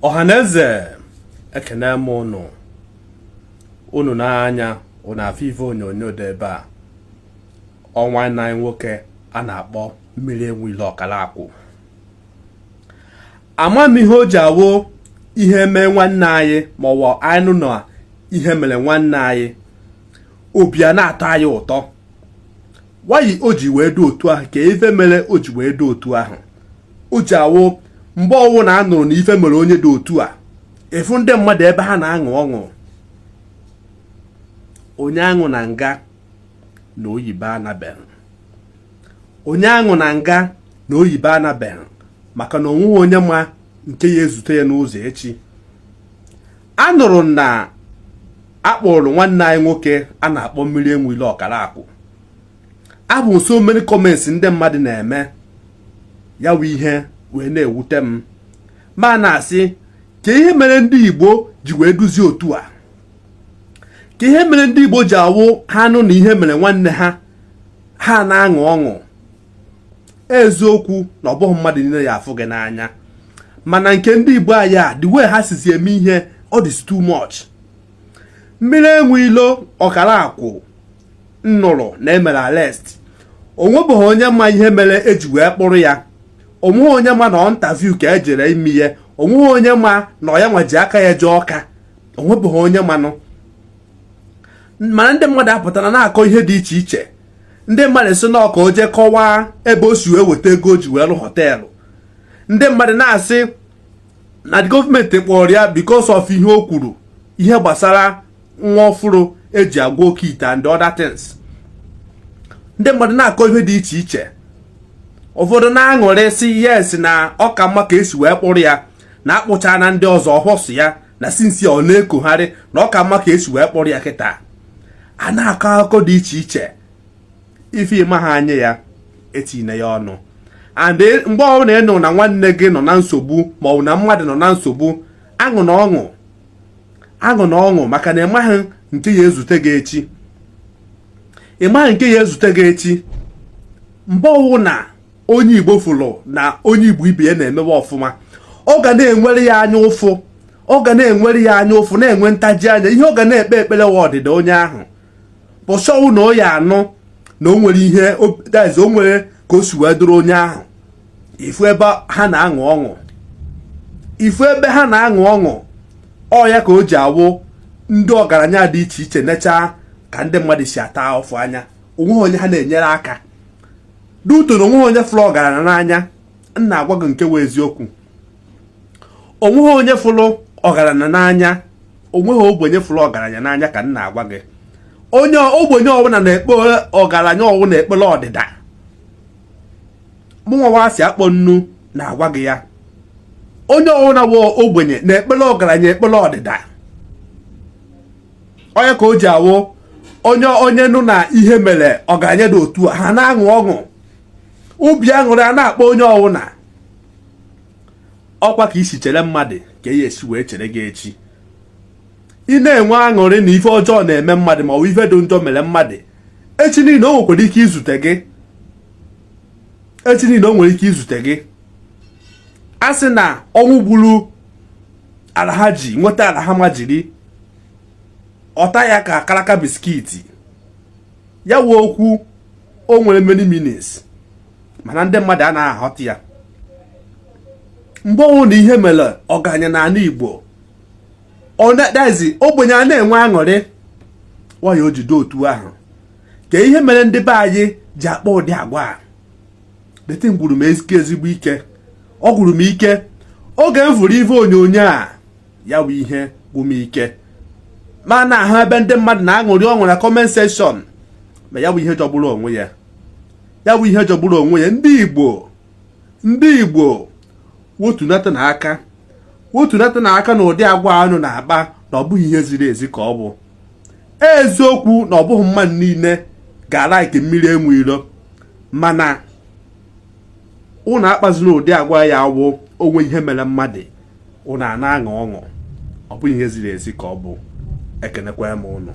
Ọhaneze, ekene m ụnụ. Unu n'anya unu afụ ife onyonyo dị ebe a. Ọ nwanne anyị nwoke a na-akpọ Mmiri Enweilo Ọkalakwụ. Ama m ihe o ji awụ ihe mee nwanne anyị ma ọ wụ anyị nụ na ihe mere nwanne anyị, obi a na-atọ anyị ụtọ. Why o ji wee dị otu ahụ? Ka ife mere o ji wee dị otu ahụ? O ji awụ mgbe ọwụ na a nụrụ na ife mere onye dị otu a, efu ndị mmadụ ebe ha na-aṅụ ọṅụ. Onye aṅụ na nga na oyibo anabeghị, onye aṅụ na nga na oyibo anabeghị, maka na onweghị onye ma nke ya ezute ya n'ụzọ echi. A nụrụ na akpọrọ nwanne anyị nwoke a na-akpọ Mmiri Enweilo Ọkalakwụ. Abụ so many comments ndị mmadụ na-eme, ya wụ ihe wee na-ewute m, ma na-asị ka ihe mere ndị Igbo ji wee duzie otu a, ka ihe mere ndị Igbo ji awụ ha nụ na ihe mere nwanne ha, ha na-aṅụ ọṅụ. Eziokwu na ọ bụghị mmadụ niile ya afụ gị n'anya, mana nke ndị Igbo anyị a, the way ha sizi eme ihe, ọ dị too much. Mmiri Enweilo Ọkalakwụ nnụrụ na emere arrest, onwebeghị onye ma ihe mere eji wee kpụrụ ya. Onweghị onye ma na ọ interview ka ejere ime ihe. Onweghị onye ma na ọ ya nwa ji aka ya jee Ọka. Onwebeghị onye manụ, mana ndị mmadụ apụtara na-akọ ihe dị iche iche. Ndị mmadụ si na ọka o jee kọwaa ebe o si wee weta ego o ji wee rụ hotel. Ndị mmadụ na-asị na gọọmenti kpọrọ ya because of ihe o kwuru, ihe gbasara nwa ọfụrụ eji agwa oke ite and other things. Ndị mmadụ na-akọ ihe dị iche iche. Ụfọdụ na-aṅụrị si yes, na ọ ka mma ka esi wee kpụrụ ya, na akpụcha na ndị ọzọ ọhọsụ ya na sinsi ọ na-ekogharị, na ọ ka mma ka esi wee kpụrụ ya. Kịta a na-akọ akụkọ dị iche iche. Ife ịma ha anya ya etinye ya ọnụ. And mgbe ọbụla ị nụ na nwanne gị nọ na nsogbu ma ọ bụ na mmadụ nọ na nsogbu, aṅụ na ọṅụ, aṅụ na ọṅụ, maka na ịmaghị nke ya ezute gị echi, ịmaghị nke ya ezute gị echi. Mgbe ọwụ na onye Igbo fụrụ na onye Igbo ibe ya na-emewe ọfụma, ọ ga na-enwere ya anya ụfụ, ọ ga na-enwere ya anya ụfụ, na-enwe ntaji anya. Ihe ọ ga na-ekpe ekpere wa ọdịda onye ahụ bụsọwụ na ọ ya anụ na o nwere ihe dazi, o nwere ka o si wee dụrụ onye ahụ. Ifu ebe ha na-aṅụ ọṅụ, ifu ebe ha na-aṅụ ọṅụ. Ọ ya ka o ji awụ ndị ọgaranya dị iche iche nechaa ka ndị mmadụ si ata ụfụ anya, onweghị onye ha na-enyere aka duto na onweghị onye fụrụ ọgaranya n'anya. M na-agwa gị nke wee eziokwu, onweghị onye fụrụ ọgaranya n'anya, onweghị ogbenye fụrụ ọgaranya n'anya ka m na-agwa gị. Onye ogbenye ọbụla na-ekpe ọgaranya ọwụ na-ekpere ọdịda. Mụnwa si akpọ nnu na-agwa gị ya, onye ọbụla wụ ogbenye na-ekpere ọgaranya ekpere ọdịda. Onye ka o ji awụ onye onye nụ na ihe mere ọgaranya dị otu a, ha na-aṅụ ọṅụ, obi aṅụrị a na-akpọ onye ọwụna. Ọkwa ka isi chere mmadụ ka e esi wee chere gị echi. Ị na-enwe aṅụrị na ife ọjọọ na-eme mmadụ ma ọ bụ ife dị njọ mere mmadụ, echi niile o nwekwara ike izute gị, echi niile o nwere ike izute gị. A sị na ọnwụ gburu ala ha ji nweta ala ha ma jiri ọta ya ka akaraka biscuit ya wee okwu. O nwere many meanings, mana ndị mmadụ anaghị aghọta ya. Mgbe ọnwụ na ihe mere ọgaranya n'ala Igbo, ọ ogbenye a na-enwe aṅụrị nwayọ o jide otu ahụ. Ka ihe mere ndị be anyị ji akpọ ụdị agwa a dete gwuru m ezigbo ike, ọ gwuru m ike oge m fụrụ ife onyonyo a. Ya bụ ihe gwụ m ike, ma na-ahụ ebe ndị mmadụ na-aṅụrị ọṅụ na comment section. Ma ya bụ ihe jọgburu onwe ya, ya bụ ihe jọgburu onwe ya. Ndị Igbo, ndị Igbo, wotunata na aka, wotunata na aka na ụdị agwa anụ na-akpa na ọ bụghị ihe ziri ezi ka ọ bụ. Eziokwu na ọ bụghị mmadụ niile ga-a like Mmiri Enwe Ilo, mana ụnụ akpazina ụdị agwa ya awụ onwe ihe mere mmadụ, ụnụ a na-aṅụ ọṅụ. Ọ bụghị ihe ziri ezi ka ọ bụ. Ekenekwa m ụnụ.